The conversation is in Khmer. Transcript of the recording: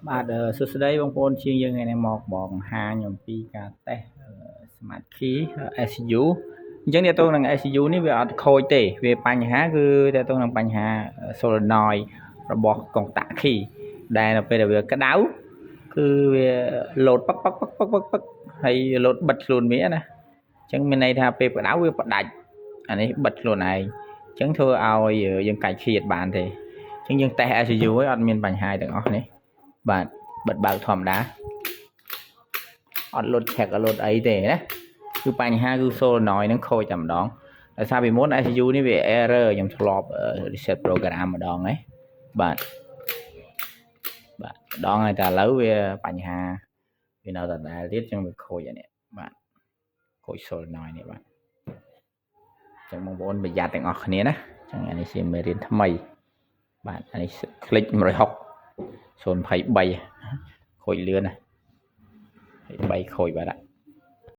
បាទសួស្តីបងប្អូនជាងយើងថ្ងៃនេះមកបង្ហាញអំពីការតេស្ត Smart Key SU អញ្ចឹងទាក់ទងនឹង SU នេះវាអត់ខូចទេវាបញ្ហាគឺទាក់ទងនឹងបញ្ហា solenoid របស់កុងតាក់ key ដែលនៅពេលដែលវាក្តៅគឺវាលោតពឹកពឹកពឹកពឹកពឹកពឹកហើយលោតបិទខ្លួនវាណាអញ្ចឹងមានន័យថាពេលក្តៅវាផ្ដាច់អានេះបិទខ្លួនឯងអញ្ចឹងធ្វើឲ្យយើងកាច់ key អត់បានទេអញ្ចឹងយើងតេស្ត SU ឲ្យអត់មានបញ្ហាទាំងអស់នេះបាទបិទបើកធម្មតាអត់លុត check អត់លុតអីទេណាគឺបញ្ហាគឺ solenoid ហ្នឹងខូចតែម្ដងដោយសារពីមុន SU នេះវា error ខ្ញុំធ្លាប់ reset program ម្ដងហ៎បាទបាទម្ដងហើយតែឥឡូវវាបញ្ហាវានៅដដែលទៀតចឹងវាខូចអានេះបាទខូច solenoid នេះបាទចឹងបងប្អូនប្រយ័ត្នទាំងអស់គ្នាណាចឹងអានេះជាមេរៀនថ្មីបាទអានេះ click 160 023ខូចលឿនណា23ខូចបាត់